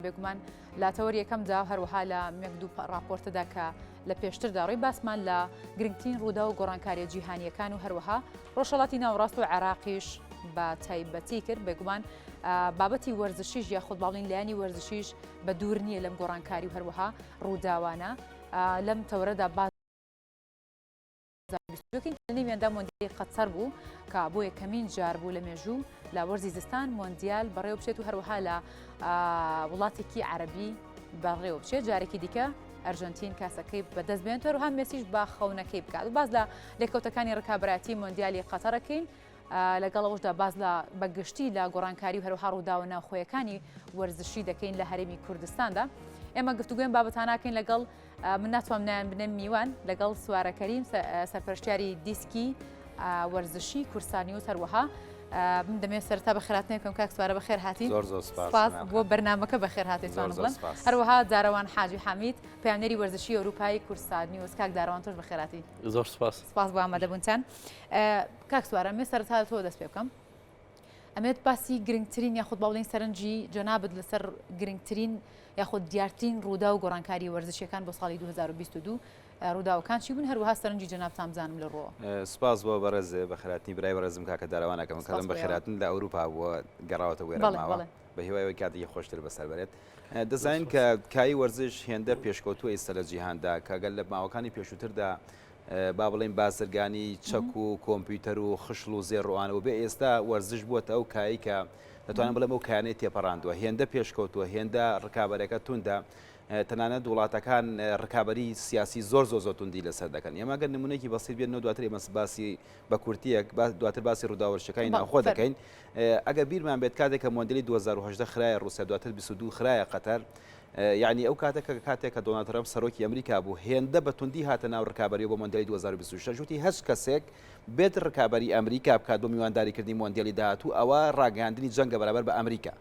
بێگومان لە تەوەر یەکەمدا هەروەها لە مێک دوو راپۆرتەدا کە لە پێشتردا ڕووی باسمان لە گرنگترین ڕوودا و گۆڕانکاریە جیهانیەکان و هەروەها ڕۆژهەڵاتی ناوەڕاست و عێراقیش بە تایبەتی کرد بێگومان بابەتی وەرزشیش یاخود باڵین لایەنی وەرزشیش بە دوور نییە لەم گۆڕانکاری و هەروەها ڕووداوانە لەم تەوەرەدا باس لە نێویاندا مۆندیالی قەتەر بوو کە بۆ یەکەمین جار بوو لە مێژوو لە وەرزی زستان مۆندیال بەڕێوە بچێت و هەروەها لە وڵاتێکی عەربی بەڕێوە بچێت جارێکی دیکە ئەرژەنتین کاسەکەی بەدەست بێنێت هەروەها مێسیش با خەونەکەی بکات و باز لە لێکەوتەکانی ڕکابەتی مۆندیالی قەتەرەکەین لەگەڵ ئەوەشدا باس لە بە گشتی لە گۆڕانکاری و هەروەها ڕووداوە ناوخۆیەکانی وەرزشی دەکەین لە هەرێمی کوردستاندا. ئێمە گفتوگوێن بابەتاناکەین لەگەڵ من ناتوانم نایان بنێم میوان لەگەڵ سوارە کەریم سەرپەرشتیاری دیسکی وەرزشی کورسانی و هەروەها من دەمێ سەرتا بە خێراتنێ بکەم کاک سوارە بەخێر هاتی زۆر زۆر سپاس بۆ بەرنمەکە بەخێر هاتی بڵم هەروەها دارەوان حاجی حامید پەیامنێری وەرزشی ئەوروپای کوردسات نیوز کاک دارەوان تۆش بەخێراتی زۆر سپاس سپاس بۆ ئامادەبوونتان کاک سوارە ئەمێ سەرەتا لە تۆ دەست پێ بکەم ئەمێت باسی گرنگترین یاخود با بڵێین سەرنجی جەنابت لەسەر گرنگترین یاخود دیارترین ڕوودا و گۆڕانکاری وەرزشیەکان بۆ ساڵی 2022 ڕووداوەکان چی بوون هەروەها سەرنجی جەنابتان بزانم لە ڕۆوە. سوپاس بۆ بەڕێز بەخێرهاتنی برای بەڕێزم کاکە دارەوان ئەکەم کە لەم بەخێرهاتن لە ئەوروپا بووە گەڕاوەتە بۆ ئێرە ماوە بە هیوای ئەوەی کاتێکی خۆشتر بەسەر بەرێت دەزانین کە کایی وەرزش هێندە پێشکەوتووە ئێستا لە جیهاندا کە گەل لە ماوەکانی پێشووتردا با بڵێین بازرگانی چەک و کۆمپیوتەر و خشڵ و زێڕ و ئەوانە بووبێ، ئێستا وەرزش بووەتە ئەو کایەی کە دەتوانم بڵێم ئەو کایانەی تێپەڕاندووە، هێندە پێشکەوتووە، هێندە ڕکابەرەکە توندە، تەنانەت وڵاتەکان ڕکابەری سیاسی زۆر زۆر زۆر توندی لەسەر دەکەن. ئێمە گەر نمونەیەکی بەسیت بێنەوە دواتر ئێمە باسی بە کورتیەک دواتر باسی ڕووداوە وەرزشیەکانی ناوخۆ دەکەین. ئەگەر بیرمان بێت کاتێک کە مۆندیالی 2018 خرایە ڕووسیا دواتر 22 خرایە قەتەر، یەعنی ئەو کاتە کە کاتێک کە دۆناڵد ترەمپ سەرۆکی ئەمریکا بوو هێندە بە توندی هاتە ناو رکابەریەوە بۆ مۆندیالی 2026 وتی هەچ کەسێک بێت رکابەری ئەمریکا بکات بۆ میوانداریکردنی مۆندیالی داهاتوو ئەوە راگەیاندنی جەنگە بەرامبەر بە ئەمریکا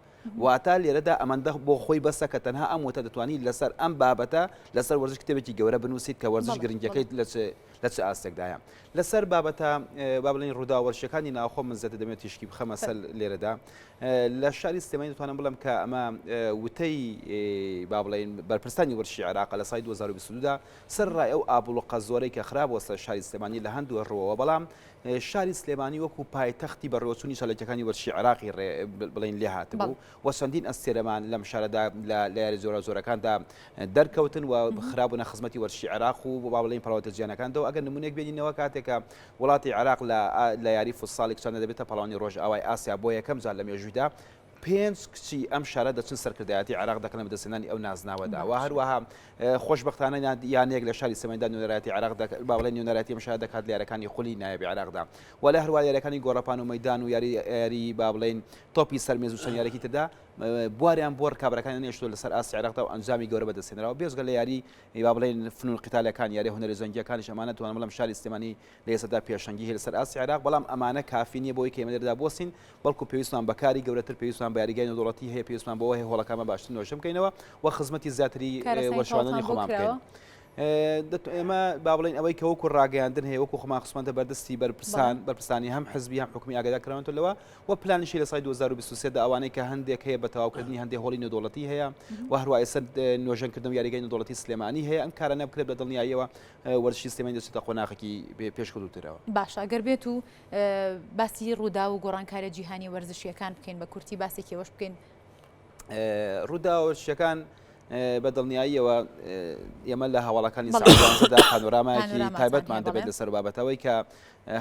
واتە لێرەدا ئەمەندە بۆ خۆی بەسە کە تەنها ئەم وتە دەتوانی لەسەر ئەم بابەتە لەسەر وەرزش کتێبێکی گەورە بنووسیت کە وەرزش گرنگیەکەی لە چ لە چ ئاستێکدایە لەسەر بابەتە با بڵێین ڕووداوە وەرزشیەکانی ناوخۆ من زیاتر دەمەوێت تیشکی بخەمە سەر لێرەدا لە شاری سلێمانی دەتوانم بڵێم کە ئەمە وتەی با بڵێین بەرپرسانی وەرزشی عێراقە لە ساڵی 2022 دا سەر ڕای ئەو ئابڵوقە زۆرەی کە خرابووە سەر شاری سلێمانی لە هەندوو ڕووەوە بەڵام شاری سلێمانی وەکو پایتەختی بەڕێوەچوونی چالاکیەکانی وەرزشی عێراقی ڕێ بڵێین لێ هاتبوو و چەندین ئەستێرەمان لەم شارەدا لە یاری جۆراوجۆرەکاندا دەرکەوتن و خرابوونە خزمەتی وەرزشی عێراق و با بڵێین پاڵاوتە جیهانەکاندەوە ئەگەر نمونەیەک بێنینەوە کاتێکە وڵاتی عێراق لە لە یاری فوتساڵی کچاندا دەبێتە پاڵەوانی ڕۆژئاوای ئاسیا بۆ یەکەم جار لە مێژوویدا پێنج کچی ئەم شارە دەچن سەرکردایەتی عێراق دەکەن لە بەدەستهێنانی ئەو نازناوەدا و هەروەها خۆشبەختانە یانەیەک لە شاری سلێمانیدا نوێنەرایەتی عێراق دەکات با بڵێین نوێنەرایەتی ئەم شارە دەکات لە یاریەکانی خولی نایابی عێراقدا و لە هەروەها یاریەکانی گۆڕەپان و مەیدان و یاری یاری با بڵێین تۆپی سەر مێز و چەند یاریەکی تردا بواریان بۆ ڕکابەرەکانیان نەهێشتووە لەسەر ئاستی عێراقدا و ئەنجامی گەورە بەدەستهێنراوە بێجگە لە یاری با بڵێین فنون قیتالەکان یاریە هونەرە جەنگیەکانیش ئەمانە توانم بڵێم شاری سلێمانی لە ئێستادا پێشەنگی هەیە لەسەر ئاستی عێراق بەڵام ئەمانە کافی نییە بۆی کە ئێمە لێرەدا بوەستین بەڵکو پێویستمان بە کاری گەورەتر پێویستمان بە یاریگای نێودەوڵەتی هەیە پێویستمان بەوە هەیە هۆڵەکانمان باشتر نۆژەن بکەینەوە و خزمەتی زیاتری کارەسانی وەرزشوانانی تەواوتان بۆ خۆمان بکەین. کراوە؟ ئێمە با بڵێین ئەوەی کە وەکو ڕاگەیاندن هەیە وەکو خۆمان خستمانتە بەردەستی بەرپرسان بەرپرسانی هەم حزبی هەم حکومی ئاگادار کراونەتەوە لەوە و پلانیشی لە ساڵی 2023 دا ئەوانەی کە هەندێک هەیە بە تەواوکردنی هەندێک هۆڵی نێودەوڵەتی هەیە و هەروە ئێستا نۆژەنکردنەوە یاریگای نێودەوڵەتی سلێمانی هەیە ئەم کارانە بکرێت بە دڵنیاییەوە وەرزشی سلێمانی دەچێتە قۆناغێکی پێشکەوتووترەوە. باشە گەر بێت و باسی ڕووداو و گۆڕانکاریە جیهانیە وەرزشیەکان بکەین بە کورتی باسێکی ئەوەش بکەین. ڕووداوە وەرزشیەکان بە دڵنیاییەوە ئێمە لە هەواڵەکانی ساڵدا پانۆرامایەکی تایبەتمان دەبێت لەسەر بابەتەوەی کە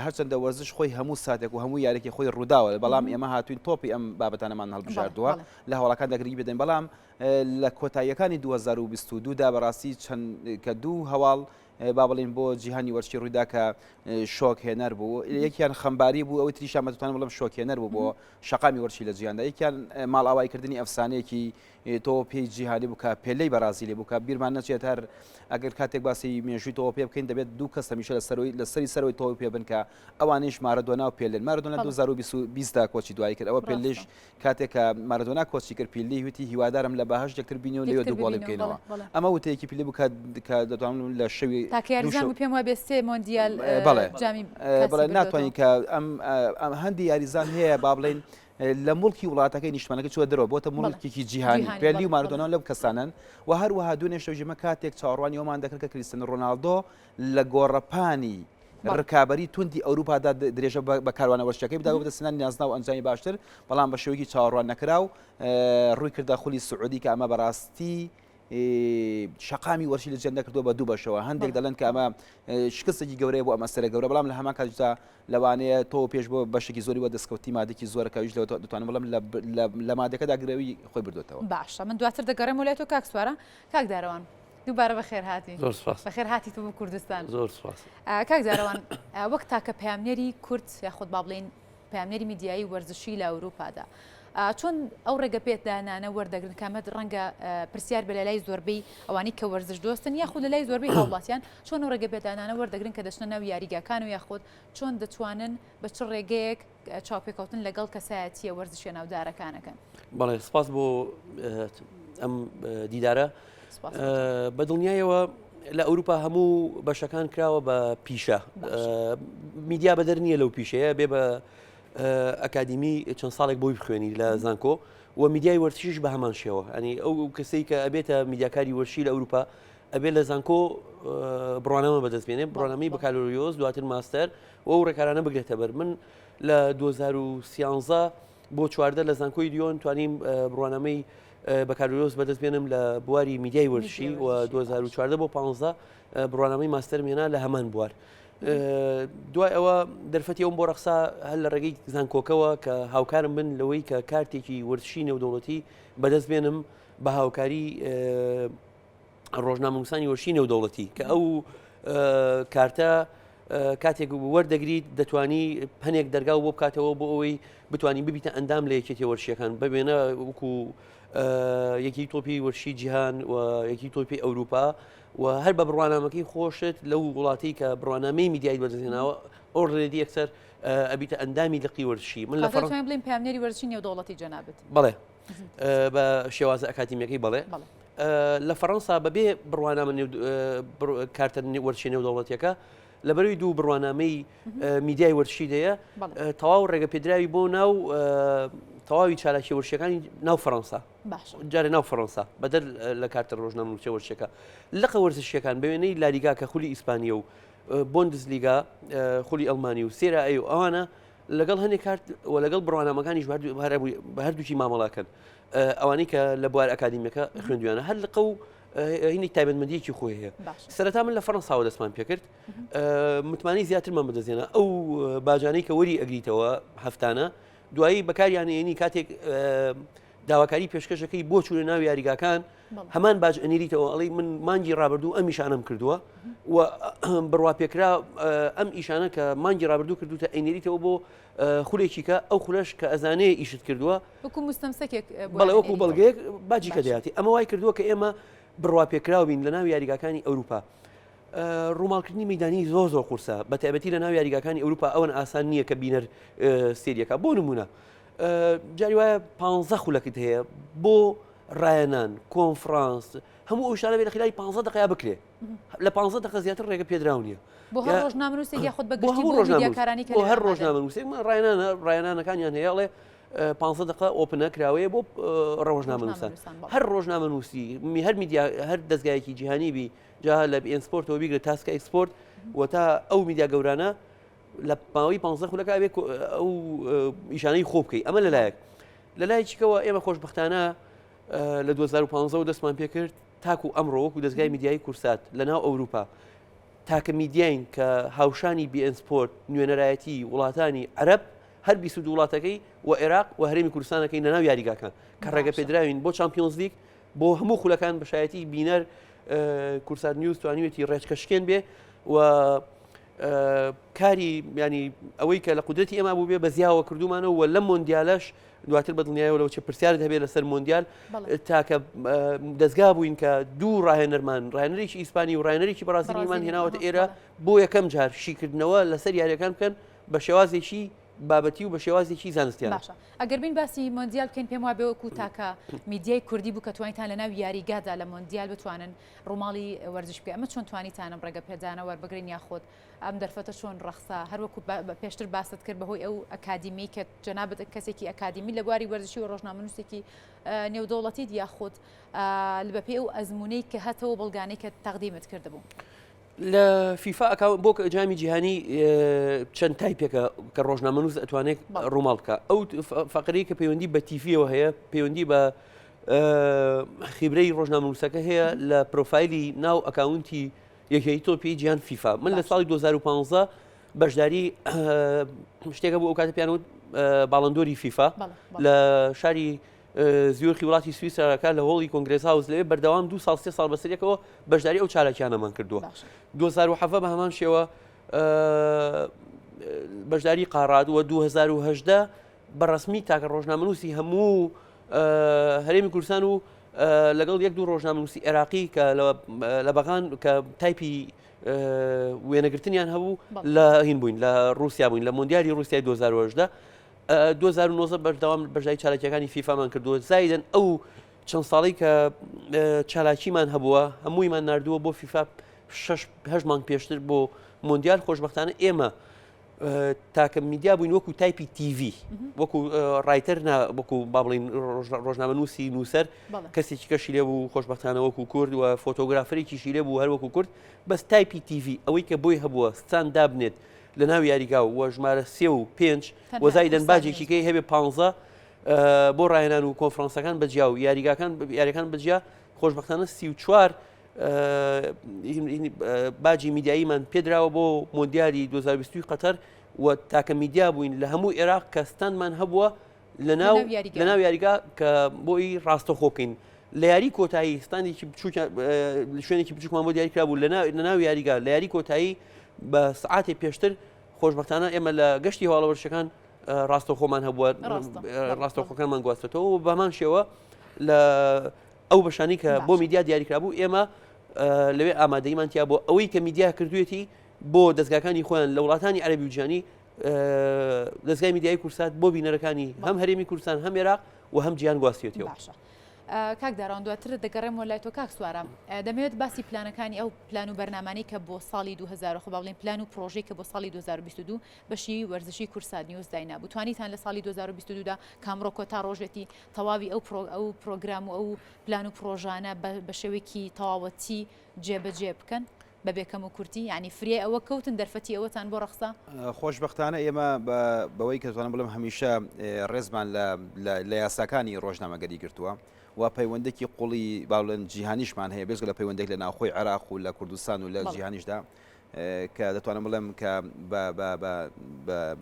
هەرچەندە وەرزش خۆی هەموو ساتێک و هەموو یاریێکی خۆی ڕووداوە بەڵام ئێمە هاتوین تۆپی ئەم بابەتانەمان هەڵبژاردووە لە هەواڵەکان دەگرنگی بدەین بەڵام لە کۆتاییەکانی 2022 دا بەڕاستی چەند کە دوو هەواڵ با بڵین بۆ جیهانی وەرزشی ڕوویدا کە شۆک هێنەر بوو یەکیان خەمباری بوو ئەوی تریشان بەتوانم بڵێم شۆک هێنەر بوو بۆ شەقامی وەرزشی لە جیهاندا یەکیان ماڵئاوایکردنی ئەفسانەیەکی تۆپی جیهانی بوو کە پێلەی بەرازیلی بوو کە بیرمان نەچێت هەر ئەگەر کاتێک باسی مێژووی تۆپێ بکەین دەبێت دوو کەس هەمیشە لە سەروی لە سەری سەرەوەی تۆپی پێ بن کە ئەوانیش مارادۆنا و پێلن مارادۆنا 2020 دا کۆچی دوایی کرد ئەوە پێلیش کاتێک کە مارادۆنا کۆچی کرد پیلی وتی هیوادارم لە بەهەشت یەکتر بینی و لەوێ دوو گۆڵی بکەینەوە ئەمە وتەیەکی پیلی بوو کە دەتوانم لە شەوی تاکە یاریزان بوو پێم وابێ سێ مۆندیال بەڵێ جامی بەڵێ ناتوانین کە ئەم ئەم هەندی یاریزان هەیە با بڵێین. لە موڵکی وڵاتەکەی نیشتمانەکەی چووە دەرەوە بۆتە موڵکێکی جیهانی پێلی و مارادۆنا لەو کەسانەن و هەروەها دوێنێ شەو ژێمە کاتێک چاوەڕوانی ئەومان دەکرد کە کریستیانۆ ڕۆناڵدۆ لە گۆڕەپانی ڕکابەری توندی ئەوروپادا درێژە بە کاروانە وەرزشیەکەی بدا بۆ بەدەستهێنانی نازناو و ئەنجامی باشتر بەڵام بە شێوەیەکی چاوەڕوان نەکراو ڕووی کردە خولی سعودی کە ئەمە بەڕاستی شەقامی وەرشی لە جێندە کردووە بە دوو بەشەوە هەندێک دەڵێن کە ئەمە شکستێکی گەورەیە بۆ ئەم ئەستێرە گەورە بەڵام لە هەمان کاتیشدا لەوانەیە تۆ پێش بۆ بەشێکی زۆری وە دەستکەوتی مادێکی زۆرە کە ئەویش لەوە دەتوانم بڵێم لە مادەکەدا گرەوی خۆی بردوێتەوە. باشە من دواتر دەگەڕێمەوە لای تۆ کاک سوارە. کاک دارەوان دووبارە بەخێر هاتی. زۆر سپاس. بەخێر هاتی تۆ بۆ کوردستان. زۆر سپاس. کاک دارەوان وەک تاکە پەیامنێری کورد یاخود با بڵێین پەیامنێری میدیایی وەرزشی لە ئەوروپادا چۆن ئەو ڕێگە پێدانانە وەردەگرن کە ئەمە ڕەنگە پرسیار بێ لەلای زۆربەی ئەوانەی کە وەرزش دۆستن یاخود لەلای زۆربەی هاوڵاتیان چۆن ئەو ڕێگە پێدانانە وەردەگرن کە دەچنە ناو یاریگاکان و یاخود چۆن دەتوانن بە چ ڕێگەیەک چاوپێکەوتن لەگەڵ کەسایەتییە وەرزشیە ناودارەکانەکەن؟ بەڵێ سپاس بۆ ئەم دیدارە بە دڵنیایەوە لە ئەوروپا هەموو بەشەکان کراوە بە پیشە میدیا بەدەر نییە لەو پیشەیە بێ بە ئەکادیمی چەند ساڵێک بۆی بخوێنی لە زانکۆ و میدیای وەرزشیش بە هەمان شێوە ئەنی ئەو کەسەی کە ئەبێتە میدیاکاری وەرزشی لە ئەوروپا ئەبێ لە زانکۆ بڕوانامە بەدەست بێنێ بڕوانامەی بەکالۆریۆس دواتر ماستەر و ئەو ڕێکارانە بگرێتە بەر من لە 2013 بۆ 14 لە زانکۆی لیۆن توانیم بڕوانامەی بەکالۆریۆس بەدەست بێنم لە بواری میدیای وەرزشی و 2014 بۆ 15 بڕوانامەی ماستەرم هێنا لە هەمان بوار. دوای ئەوە دەرفەتی ئەوم بۆ ڕەخسا هەر لە ڕێگەی زانکۆکەوە کە هاوکارم بن لەوەی کە کارتێکی وەرزشی نێودەوڵەتی بەدەست بێنم بە هاوکاری ڕۆژنامەنووسانی وەرزشی نێودەوڵەتی کە ئەو کارتە کاتێک وەردەگریت دەتوانی پەنێک دەرگا و بۆ بکاتەوە بۆ ئەوەی بتانی ببیتە ئەندام لە یەکێتی وەرشیەکان ببێنە وەکو یەکی تۆپی وەرشی جیهان و یەکی تۆپی ئەوروپا و هەر بە بڕوانامەکەی خۆشت لەو وڵاتی کە بڕوانامەی میدیای بەدەستهێناوە already یەکسەر ئەبیتە ئەندامی لقی وەرزشی من لە فەڕەنسا بڵێم پەیامنێری وەرزشی نێودەوڵەتی جەنابت بەڵێ بە شێوازە ئەکادیمیەکەی بەڵێ لە فەڕەنسا بەبێ بڕوانامە کارتە وەرزشی نێودەوڵەتیەکە لەبەروی دوو بڕوانامەی میدیای وەرزشی دەیە تەواو ڕێگە پێدراوی بۆ ناو تەواوی چالاکی وەرزشیەکانی ناو فەڕەنسا جارێ ناو فەڕەنسا بەدەر لە کارتە ڕۆژنامەنووسە وەرزشیەکە لقە وەرزشیەکان بەوێنەی لالیگا کە خولی ئیسپانیە و بۆندزلیگا خولی ئەڵمانی و سێرا ئەی و ئەوانە لەگەڵ هەنێک کارت و لەگەڵ بڕوانامەکانیش بە هەردووکی مامەڵاکەن ئەوانەی کە لە بوار ئەکادیمیەکە خوێندویانە هەر لقە و هینی تایبەتمەندیەکی خۆی هەیە سەرەتا من لە فەڕەنساوە دەستمان پێکرد متمانەی زیاترمان بەدەستێنا ئەو باجانەی کە وەری ئەگریتەوە هەفتانە دوایی بەکاریان ئێنی کاتێک داواکاری پێشکەشەکەی بۆ چوونە ناو یاریگاکان هەمان باج ئەنیریتەوە ئەڵی من مانگی ڕابردوو ئەم ئیشانەم کردووە و بڕوا پێکرا ئەم ئیشانە کە مانگی ڕابردوو کردوتە ئەینێریتەوە بۆ خولێکی کە ئەو خولەش کە ئەزانێ ئیشت کردووە وەکو مستەمسەکێک بەڵێ وەکو بەڵگەیەک باجی کە دەیاتی ئەمە وای کردووە کە ئێمە بڕوا پێکراو بین لە ناو یاریگاکانی ئەوروپا ڕووماڵکردنی مەدانی زۆر زۆر قورسە بە تایبەتی لە ناو یاریگاکانی ئەوروپا ئەوەن ئاسان نییە کە بینەر سێریەکە بۆ نمونە جاری وایە پ خولەکت هەیە بۆ ڕایەنان کۆنفرانس هەموو ئەو شتانە بێ لە خلای پ دقەیە بکرێ لە پ دقە زیاتر ڕێگە پێدراو نییە بۆ هەر ڕۆژنامەنووسێک یاخود بە گشتی بۆ میدیاکارانی کە بۆ هەر ڕۆژنامەنووسێک ڕایەنانە ڕایەنانەکانیان هەیە ئەڵێ پ دقە open ە کراوەیە بۆ ڕۆژنامەنووسان هەر ڕۆژنامەنووسی هەر میدیا هەر دەستگایەکی جیهانی بی جا لە بی ئێن سپۆرتەوە بیگرە تا سکای سپۆرت و تا ئەو میدیا گەورانە لە ماوەی پ خولەکە ئەبێ ئەو ئیشانەی خۆ بکەی ئەمە لەلایەک لەلایەکیکەوە ئێمە خۆشببختانە لە 2015 دەستمان پێکرد تاکو ئەمڕۆ وەکو دەستگای میدیایی کورسات لە ناو ئەوروپا تاکە میدیاین کە هاوشانی بی ئێن سپۆرت نوێنەرایەتی وڵاتانی عەرەب هەر 22 وڵاتەکەی و عێراق و هەرێمی کوردستانەکەی لە ناو یاریگاکان کە ڕێگە پێدراوین بۆ چامپیۆنزلیگ بۆ هەموو خولەکان بە شایەتی بینەر کورسات نیوز توانیوێتی ڕێچکە شکێن بێ و کاری ینی ئەوەی کە لە قودرەتی ئێمە بوو بێ بە زیاوە کردومانەوە و لەم مۆندیالەش دواتر بە دڵنیایەوە لەوە چه پرسیارت هەبێ لەسەر مۆندیال تاکە دەستگا بووین کە دوو ڕاهێنەرمان ڕاهێنەرێکی ئیسپانی و ڕاهێنەرێکی بەڕازیلیمان هێناوەتە ئێرە بۆ یەکەم جار شیکردنەوە لەسەر یاریەکان بکەن بە شێوازێکی بابەتی و بە شێوازێکی زانستیانە. باشە ئەگەر بین باسی مۆندیال بکەین پێم وابێ وەکو تاکە میدیای کوردی بوو کە توانیتان لەناو یاریگادا لە مۆندیال بتوانن ڕووماڵی وەرزش بکەن ئەمە چۆن توانیتان ئەم ڕێگە پێدانە وەربگرن یاخود ئەم دەرفەتە چۆن ڕەخسا هەروەکو پێشتر باست کرد بەهۆی ئەو ئەکادیمی کە جەنابت کەسێکی ئەکادیمی لە بواری وەرزشی و ڕۆژنامەنووسێکی نێودەوڵەتیت یاخود بەپێی ئەو ئەزموونەی کە هەتەوە بەڵگانەی کە تەقدیمت کردبوو. لە فیفا ئەکاونت بۆ جامی جیهانی چەند type ێکە کە ڕۆژنامەنووس ئەتوانێت ڕووماڵ بکە ئەو فەقرەی کە پەیوەندی بە تیفیەوە هەیە پەیوەندی بە خیبرەی ڕۆژنامەنووسەکە هەیە لە پرۆفایلی ناو account ی یەکێتی تۆپی جیهان فیفا من لە ساڵی 2015 بەشداری شتێکە بۆ ئەو کاتە پیان وت باڵندۆری فیفا لە شاری زیورخی وڵاتی سویسرا لە هۆڵی کۆنگرێس هاوس لەوێ بەردەوام دو ساڵ سێ ساڵ بەسەریەکەوە بەشداری ئەو چالاکیانەمان کردووە 2017 بە هەمان شێوە بەشداری قاڕات و 2010 بە ڕسمی تاکە ڕۆژنامەنووسی هەموو هەرێمی کوردستان و لەگەڵ یەک دوو ڕۆژنامەنووسی عێراقی کە لە بەغان کە تایپی وێنەگرتنیان هەبوو لە هین بووین لە رووسیا بووین لە مۆندیالی رووسیای 2010 2019 بەردەوام بەشداری چالاکیەکانی فیفامان کردووە زایدن ئەو چەند ساڵی کە چالاکیمان هەبووە هەموویمان نردووە بۆ فیفا شش هەشت مانگ پێشتر بۆ مۆندیال خۆشببختانە ئێمە تاکە میدیا بووین وەکو تایپی TV وەکو writer نا وەکو با بڵین ڕۆژنامە نووسی نووسەر کەسێکی کەشی لێ بوو خۆشببختانە وەکو کورد و photographer ێکیشی لێ بوو هەر وەکو کورد بەس تایپی TV ئەوەی کە بۆی هەبووە ستاند دابنێت لە ناو یاریگا و ژمارە سێ و پێنج و زایدەن باجێکی کەی هەبێ پانزە بۆ ڕاهێنان و کۆنفرانسەکان بەجیا و یاریگاکان یاریەکان بەجیا خۆشببختانە 34 باجی میدیاییمان پێدراوە بۆ مۆندیالی 2020 قەتەر و تاکە میدیا بووین لە هەموو عێراق کە ستاندمان هەبووە لە ناو یاریگا کە بۆی ڕاستەخۆ بکەین لە یاری کۆتایی ستاندێکی بچووک شوێنێکی بچووکمان بۆ دیاری کرابوو لە ناو یاریگا لە یاری کۆتایی بە سعاتێ پێشتر خۆشببختانە ئێمە لە گەشتی هەواڵە وەرزشەکان ڕاستەخۆمان هەبووە ڕاستەخۆکانمان گواستێتەوە و بەمان شێوە لە ئەو بەشانی کە بۆ میدیا دیاریکرابوو ئێمە لەوێ ئامادەیمان تیا بۆ ئەوەی کە میدیا کردوێتی بۆ دەستگاکانی خۆیان لە وڵاتانی عەربی و جیهانی دەزگای میدیایی کوردسات بۆ بینەرەکانی هەم هەرێمی کوردستان هەم عێراق و هەم جیهان گواستیەتەوە. باشە کاک داران دواتر دەگەڕێمەوە لای تۆ کاک سوارە دەمەوێت باسی پلانەکانی ئەو پلان و بەرنامانەی کە بۆ ساڵی 2000 خۆ با بڵێین پلان و پرۆژەی کە بۆ ساڵی 2022 بەشی وەرزشی کوردسات نیوز داینابوو توانیتان لە ساڵی 2022 دا کامڕۆ کۆتا ڕۆژێتی تەواوی ئەو پرۆ ئەو پرۆگرام و ئەو پلان و پرۆژانە بە شێوەیەکی تەواوەتی جێبەجێ بکەن؟ بەبێ کەم و کورتی یانی فریای ئەوە کەوتن دەرفەتی ئەوەتان بۆ ڕەخسا؟ خۆشبەختانە ئێمە بەوەی کە دەتوانم بڵێم هەمیشە ڕێزمان لە یاساکانی ڕۆژنامەگەری گرتووە و پەیوەندێکی قوڵی با بڵێن جیهانیشمان هەیە بێجگە لە پەیوەندێک لە ناوخۆی عێراق و لە کوردستان و لە جیهانیشدا کە دەتوانم بڵێم کە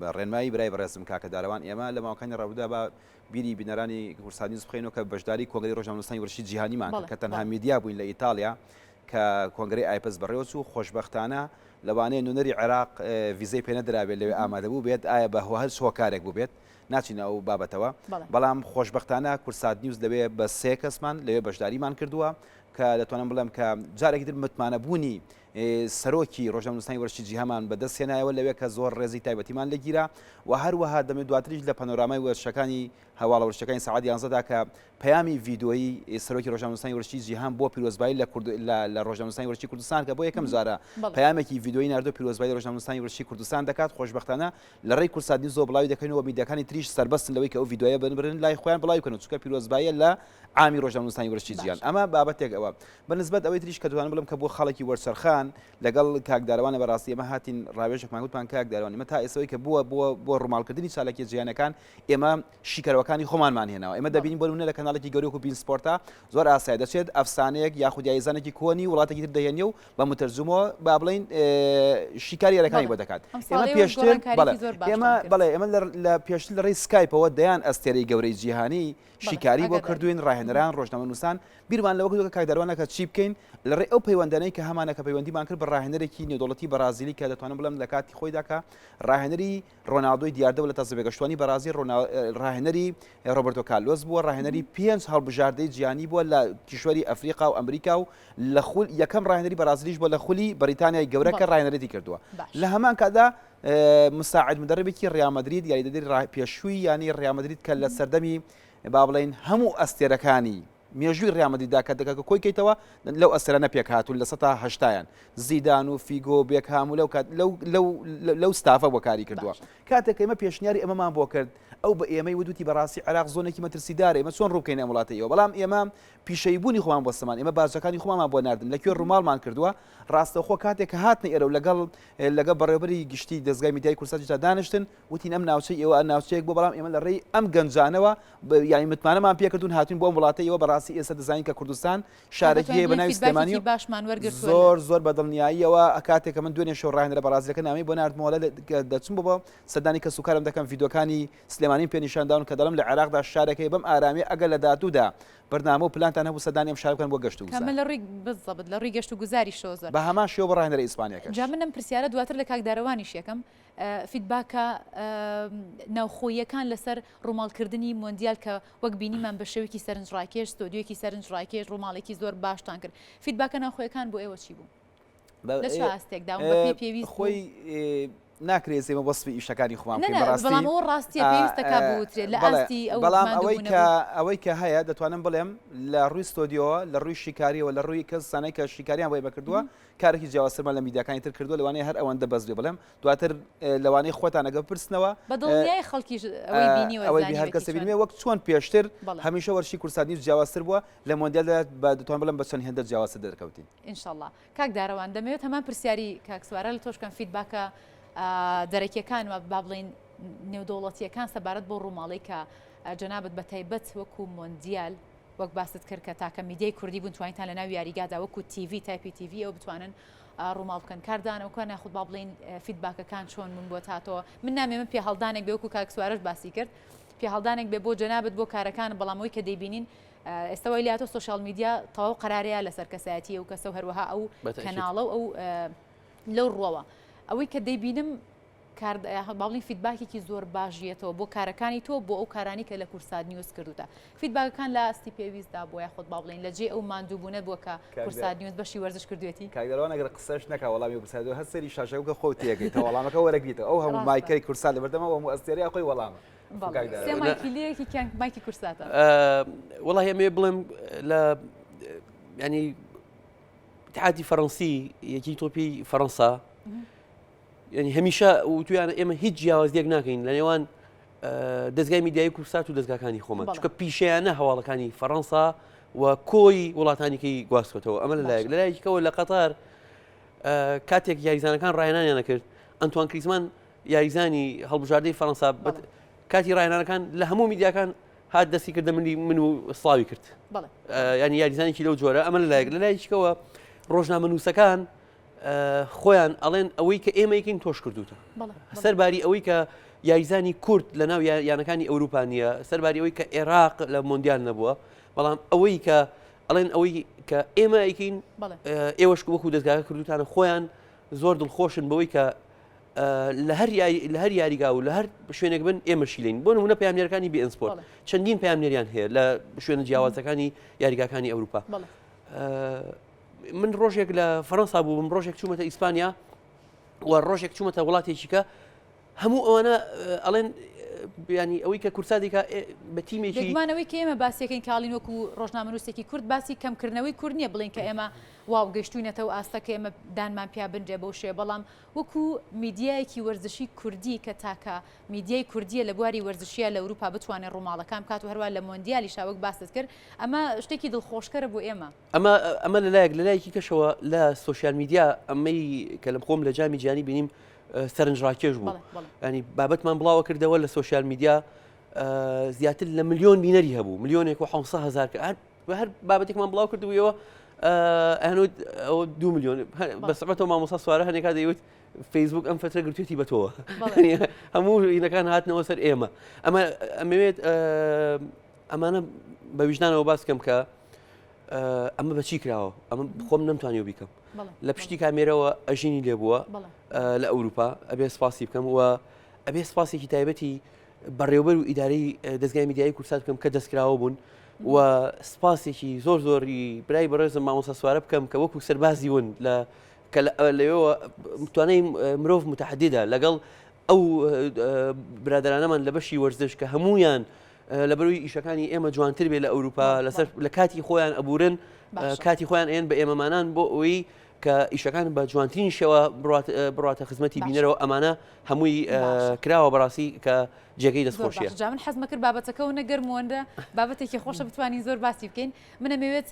بە ڕێنمایی برای بەڕێزم کاکە دارەوان ئێمە لە ماوەکانی ڕابردوودا بە بیری بینەرانی کوردستان نیوز بخەینەوە کە بەشداری کۆنگرەی ڕۆژنامەنووسانی وەرزشی جیهانیمان کرد کە تەنها میدیا بووین لە ئیتاڵیا کە کۆنگرەی ئایپس بەڕێوەچوو، خۆشبەختانە لەوانەیە نوێنەری عێراق ڤیزەی پێنەدرابێت لەوێ ئامادەبووبێت، ئایا بە هەرچ هۆکارێک بووبێت، ناچینە ئەو بابەتەوە، بەڵام خۆشبەختانە کوردسات نیوز لەوێ بە سێ کەسمان لەوێ بەشداریمان کردووە کە دەتوانم بڵێم کە جارێکی تر متمانەبوونی سەرۆکی ڕۆژنامەنووسانی وەرزشی جیهانمان بەدەست هێنایەوە لەوێ کە زۆر ڕێزی تایبەتیمان لێگیرا و هەروەها دەمێ دواتریش لە پەنۆرامای وەرزشەکانی هەواڵە وەرزشیەکانی سەعات یانزە دا کە پەیامی ڤیدۆیی سەرۆکی ڕۆژنامەنووسانی وەرزشی جیهان بۆ پیرۆزبایی لە کورد لە لە ڕۆژنامەنووسانی وەرزشی کوردستان کە بۆ یەکەم جارە پەیامێکی ڤیدۆیی ناردووە پیرۆزبایی لە ڕۆژنامەنووسانی وەرزشی کوردستان دەکات خۆشبەختانە لە ڕێی کوردسات نیوزەوە بڵاوی دەکەینەوە میدیاکانی تریش سەربەستن لەوەی کە ئەو ڤیدۆیە بنبرن لای خۆیان بڵاوی بکەنەوە چونکە پیرۆزباییە لە عامی ڕۆژنامەنووسانی وەرزشی جیهان ئەمە بابەتێک ئەوە بە نسبەت ئەوەی تریش کە دەتوانم بڵێم کە بۆ خاڵێکی وەرچەرخان لەگەڵ کاک دارەوانە بەڕاستی ئێمە هاتین ڕاوێژێکمان وتمان کاک دارەوان ئێمە تا ئێستا ئەوەی کە بووە بۆ بۆ ڕووماڵکردنی چالاکیە جیهانیەکان ئێمە شیکەرەوەکانی خۆمانمان هێناوە ئێمە دەبینین بۆ نمونە لە کەناڵێکی گەورەی وەکو بین سپۆرتا زۆر ئاسایە دەچێت ئەفسانەیەک یاخود یاریزانێکی کۆنی وڵاتێکی تر دەهێنێ و بە متەرجمەوە با بڵێین شیکاری یاریەکانی بۆ دەکات ئێمە پێشتر بەڵێ ئێمە بەڵێ ئێمە لە پێشتر لە ڕێی سکایپەوە دەیان ئەستێرەی گەورەی جیهانی شیکاری بۆ کردوین ڕاهێنەران ڕۆژنامەنووسان بیرمان لەوە کردووە کە کاک. دەروانەکە چی بکەین لە ڕێی ئەو پەیوەندانەی کە هەمانە کە پەیوەندیمان کرد بە ڕاهێنەرێکی نێودەوڵەتی بەرازیلی کە دەتوانم بڵێم لە کاتی خۆیدا کە ڕاهێنەری ڕۆناڵدۆی دیاردە و لە تازەپێگەشتوانی بەرازیل ڕاهێنەری ڕۆبەرتۆ کارلۆس بووە، ڕاهێنەری پێنج هەڵبژاردەی جیهانی بووە لە کیشوەری ئەفریقا و ئەمریکا و لە خول یەکەم ڕاهێنەری بەرازیلیش بووە لە خولی بەریتانیای گەورە کە ڕاهێنەرێتی کردووە. لە هەمان کاتدا مساعد مدەڕبێکی ڕیال مەدرید یاریدەدەری پێشووی یانەی ڕیال مەدرید کە لە سەردەمی با بڵێین هەموو ئەستێرەکانی مێژووی ڕیال مەدریددا کە دەکە کۆی کەیتەوە لەو ئەستێرانە پێکهاتوون 80%یان زیدان و فیگۆ و بێکهام و لەو کات لەو لەو لەو ستافە بۆ کاری کردووە کاتێک کە ئێمە پێشنیاری ئەمەمان بۆ کرد ئەو بە ئێمەی وت وتی بەڕاستی عێراق زۆنێکی مەترسیدارە ئێمە چۆن ڕووبکەین ئەم وڵاتەی ئێوە بەڵام ئێمە پیشەییبوونی خۆمان بۆ سەمان ئێمە باجەکانی خۆمانمان بۆ ناردن لە کوێ ڕووماڵمان کردووە ڕاستەوخۆ کاتێک کە هاتنە ئێرە و لەگەڵ لەگەڵ بەڕێوەبەری گشتی دەزگای میدیای کوردستانیشدا دانیشتن وتین ئەم ناوچەی ئێوە ناوچەیەک بووە بەڵام ئێمە لە ڕێی ئەم گەنجانەوە یانی متمانەمان پێکردوون هاتوین بۆ ئەم وڵاتەی ئێوە بەڕاستی ئێستا دەزانین کە کوردستان شارێکی هەیە بە ناوی سلێمانی باشمان وەرگرتووە زۆر زۆر بە دڵنیاییەوە کاتێک کە من دوێنێ شەو ڕاهێنەرە بەڕازیلەکە نامەی بۆ ناردمەوە لە دەچم بۆ بۆ سەردانی کەسوکارم دەکەم ڤیدیۆکانی سلێمانیم پێ نیشان داون کە دەڵێم لە عێراقدا شارێک هەیە بەم ئارامیە ئەگەر لە داهاتوودا بەرنامە و پلانتان هەبوو سەردانی ئەم شارە بکەن بۆ گەشت و کە گوزار. من لە ڕووی بالضبط لە ڕووی گەشت و گوزاریشەوە زۆر بە هەمان شێوە بۆ ڕاهێنەرە ئیسپانیەکەش. جا من ئەم پرسیارە دواتر لە کاک دارەوانیش یەکەم feedback ە ناوخۆییەکان لەسەر ڕووماڵکردنی مۆندیال کە وەک بینیمان بە شێوەیەکی سەرنجڕاکێش ستۆدیۆیەکی سەرنجڕاکێش ڕووماڵێکی زۆر باشتان کرد feedback ە ناوخۆیەکان بۆ ئێوە چی بوو؟ لە چ ئاستێکدا بوون؟ بەپێی پێویست بوو؟ خۆی ناکرێت ئێمە وەسفی ئیشەکانی خۆمان بکەین بەڕاستی. بەڵام ئەوە ڕاستیە پێویستە کا بوترێت لە ئاستی ئەو بەڵام ئەوەی کە ئەوەی کە هەیە دەتوانم بڵێم لە ڕووی ستۆدیۆوە لە ڕووی شیکاریەوە لە ڕووی کەسانەی کە شیکاریان بۆ ئێمە کردووە کارێکی جیاوازترمان لە میدیاکانی تر کردووە لەوانەیە هەر ئەوەندە بەس بێ بڵێم دواتر لەوانەیە خۆتان ئەگەر بپرسنەوە بە دڵنیایی خەڵکیش ئەوەی بینیوە ئەوەی هەر کەسێ بینیوە وەک چۆن پێشتر هەمیشە وەرشی کوردستان نیوز جیاوازتر بووە لە مۆندیالدا بە دەتوانم بڵێم بە چەند هێندە جیاوازتر دەرکەوتین. ئینشەڵا کاک دارەوان دەمەوێت هەمان پرسیاری کاک سوارە لە تۆش بکەم feedback ە دەرەکیەکان و با بڵێین نێودەوڵەتیەکان سەبارەت بۆ ڕووماڵی کە جەنابت بە تایبەت وەکو مۆندیال وەک باست کرد کە تاکە میدیای کوردی بوون توانیتان لە ناو یاریگادا وەکو TV type ی TV ئەو بتوانن ڕووماڵ بکەن کاردانەوەکان یاخود با بڵێین feedback ەکان چۆن بوون بۆ تاتۆ من نامێ من پێهەڵدانێک بێ وەکو کاک سوارەش باسی کرد پێهەڵدانێک بێ بۆ جەنابت بۆ کارەکان بەڵام ئەوی کە دەیبینین ئێستا وای لاتۆ social media تەواو قەرارەیە لەسەر کەسایەتی ئەو کەسە و هەروەها ئەو کەناڵە و ئەو لەو ڕوەوە ئەوەی کە دەیبینم کار با بڵێین feedback ێکی زۆر باش یەتەوە بۆ کارەکانی تۆ بۆ ئەو کارانی کە لە کوردسات نیوز کردوتە feedback ەکان لە ئاستی پێویستدا بۆ یاخود با بڵێین لە جێ ئەو ماندووبوونە بووە کە کوردسات نیوز بەشی وەرزش کردوێتی کاک دەروان ئەگەر قسەش نەکا وەڵامی ئەو پرسیارە هەر سەیری شاشەکە بکە خۆت تێگەیتەوە وەڵامەکە وەرەگریتەوە ئەو هەموو مایکەی کوردسات لەبەردەمە ئەو هەموو ئەستێرەیە خۆی وەڵامە سێ مایکی لێ یەکێکیان مایکی کوردساتە. وەڵاهی ئەمەوێ بڵێم لە ینی اتحادی فەڕەنسی یەکی تۆپی فەڕەنسا ینی هەمیشە وتویانە ئێمە هیچ جیاوازیەک ناکەین لە نێوان دەستگای میدیایی کوردسات و دەستگاکانی خۆمان چکە پیشەیانە هەواڵەکانی فەڕەنسا و کۆی وڵاتانیکەی گواستوەتەوە ئەمە لەلایەک لەلایەکەوە لە قەتار کاتێک یاریزانەکان ڕاهێنانیانە کرد ئەنتوان کریزمان یاریزانی هەڵبژاردەی فەڕەنسا کاتی ڕاهێنانەکان لە هەموو میدیاکان هات دەستی کردە منی من و سڵاوی کرد ینی یاریزانێکی لەو جۆرە ئەمە لەلایەک لەلایەکەوە ڕۆژنامەنووسەکان خۆیان ئەڵێن ئەوەی کە ئێمەیکەین تۆش کردوتە سەرباری ئەوەی کە یاریزانی کورد لە ناو یانەکانی ئەوروپا نییە سەرباری ئەوەی کە عێراق لە مۆندیال نەبووە بەڵام ئەوەی کە ئەڵێن ئەوەی کە ئێمە ئەیکەین ئێوەش وەکو دەستگاکە کردوتانە خۆیان زۆر دڵخۆشن بەوەی کە لە هەر لە هەر یاریگا و لە هەر شوێنێک بن ئێمە شیلین بۆ نمونە پەیامنێرەکانی بی ئێن سپۆرت چەندین پەیامنێریان هەیە لە شوێنە جیاوازەکانی یاریگاکانی ئەوروپا من ڕۆژێک لە فەرەنسا بووم ڕۆژێک چوومەتە ئیسپانیا و ڕۆژێک چوومەتە وڵاتێکیکە هەموو ئەوانە ئەڵێن ینی ئەوەی کە کورسادێکە بە تیمێکی بێگومان ئەوەی کە ئێمە باسیەکەین کاڵین وەکو ڕۆژنامەنووسێکی کورد باسی کەمکردنەوەی کورد نییە بڵین کە ئێمە واو گەشتوینەتە و ئاستە کە ئێمە دانمان پیا بنرێ بەو شێ بەڵام وەکو میدیایەکی وەرزشی کوردی کە تاکە میدیای کوردیە لە بواری وەرزشیە لە ئەوروپا بتوانێت ڕووماڵەکان بکات و هەروە لە مۆندیالیشا وەک باست کرد ئەمە شتێکی دڵخۆشکەرە بۆ ئێمە. ئەمە ئەمە لەلایەک لەلایەکی کەشەوە لە social media ئەمەی کە لەم خۆم لە جامی جیهانی بینیم سەرنجڕاکێش بوو ینی بابەتمان بڵاوە کردەوە لە social media زیاتر لە ملیۆن بینەری هەبوو ملیۆنێک و 500 هزار کە هەر بابەتێکمان بڵاو کردبوویەوە ئەنوت ئەوە دو ملیۆن بەسەبەتەوە مامۆسا سوارە هەنێکا دەیوت فەیسبوک ئەم فترە گرتوێتی بە تۆوە هەموو ئینەکان هاتنەوە سەر ئێمە ئەمە ئەمەوێت ئەمانە بە ویژدانەوە باس کەم کە. ئەمە بەچی کراوە ئەمە خۆم نەمتوانیوە بیکەم لە پشتی کامێرەوە ئەژینی لێبووە لە ئەوروپا ئەبێ سپاسی بکەم و ئەبێ سپاسێکی تایبەتی بەڕێوبەر و ئیدارەی دەزگای میدیایی کوردسات بکەم کە دەستکراوە بوون و سپاسێکی زۆر زۆری برای بەڕێزم مامۆستا سوارە بکەم کە وەکو سەربازی ون لە کە لەوێوە توانای مرۆڤ متحدیدا لەگەڵ ئەو برادرانەمان لە بەشی وەرزش کە هەمویان لەبەروی ئیشەکانی ئێمە جوانتر بێ لە ئەوروپا لەسەر لە کاتی خۆیان ئەبورن کاتی خۆیان ئێن بە ئێمەمانان بۆ ئەوەی کە ئیشەکان بە جوانترین شێوە بڕاتە خزمەتی بینەرەوە ئەمانە هەمووی کراوە بەڕاستی کە جێگەی دەستخۆشیە. جا من حەزمە کرد بابەتەکە و نەگەرم وەندە بابەتێکی خۆشە بتوانین زۆر باسی بکەین منەمەوێت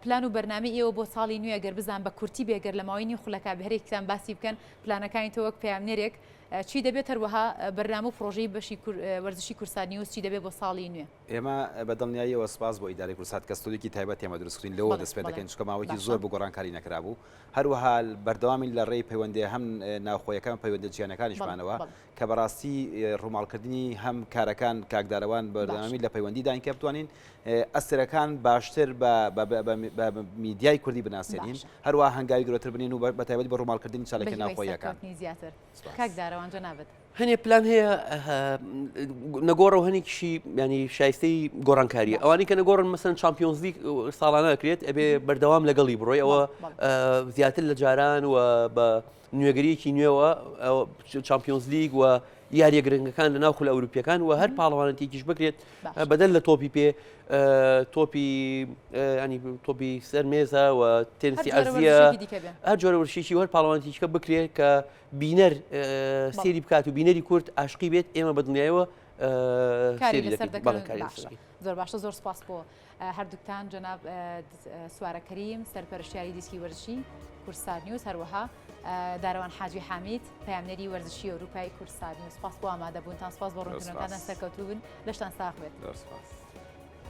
پلان و بەرنامەی ئێوە بۆ ساڵی نوێ گەر بزان بە کورتی بێگەر لە ماوەی نیو خولەکا بهرێکتان باسی بکەن پلانەکانی تۆ وەک پەیامنێرێک چی دەبێت هەروەها بەرنامە و پرۆژەی بەشی وەرزشی کوردسات نیوز چی دەبێت بۆ ساڵی نوێ؟ ئێمە بە دڵنیاییەوە سپاس بۆ ئیدارەی کوردسات کە ستۆدیۆیەکی تایبەت ئێمە دروست کردین لەوەوە دەست پێ دەکەین چونکە ماوەیەکی زۆر بوو گۆڕانکاری نەکرابوو هەروەها بەردەوامین لە ڕێی پەیوەندییە هەم ناوخۆیەکان و پەیوەندییە جیهانیەکانیشمانەوە کە بەڕاستی ڕووماڵکردنی هەم کارەکان کاک دارەوان بەردەوامی لە پەیوەندیداین کە بتوانین ئەستێرەکان باشتر بە میدیای کوردی بناسێنین هەروەها هەنگاوی گەورەتر بنێین و بە تایبەتی بە ڕووماڵکردنی چالاکیە ناوخۆییەکان. زیاتر کاک دارەوان جەنابت. هەنێ پلان هەیە نەگۆڕە و هەنێکیشی ینی شایستەی گۆڕانکاریە ئەوانی کە نەگۆڕن مەسەن چمپیۆنزلیگ ساڵانە کرێت ئەبێ بەردەوام لەگەڵی بڕۆی ئەوە زیاتر لە جاران و بە نوێگەریەکی نوێوە چمپیۆنزلیگ و یاریە گرنگەکان لە ناو خولە ئەوروپیەکان و هەر پاڵەوانەتێکیش بکرێت بەدەر لە تۆپی پێ تۆپی ینی تۆپی سەر مێزە و تێنسی ئەرزیە هەر جۆرە وەرزشێکی هەر پاڵەوانێتیکە بکرێت کە بینەر سێری بکات و بینەری کورد عاشقی بێت ئێمە بە دڵنیایەوە کاری لەسەر دەکەن. زۆر باشە زۆر سپاس بۆ هەردووکتان جەناب سوارە کەریم سەرپەرشتیاری دیسکی وەرزشی کوردسات نیوز هەروەها دارەوان حاجی حامید پەیامنێری وەرزشی ئەوروپای کوردسات نیوز سپاس بۆ ئامادەبوونتان سپاس بۆ ڕوونکردنەوەکانتان سەرکەوتوو بن لەشتان ساغ بێت. زۆر سپاس.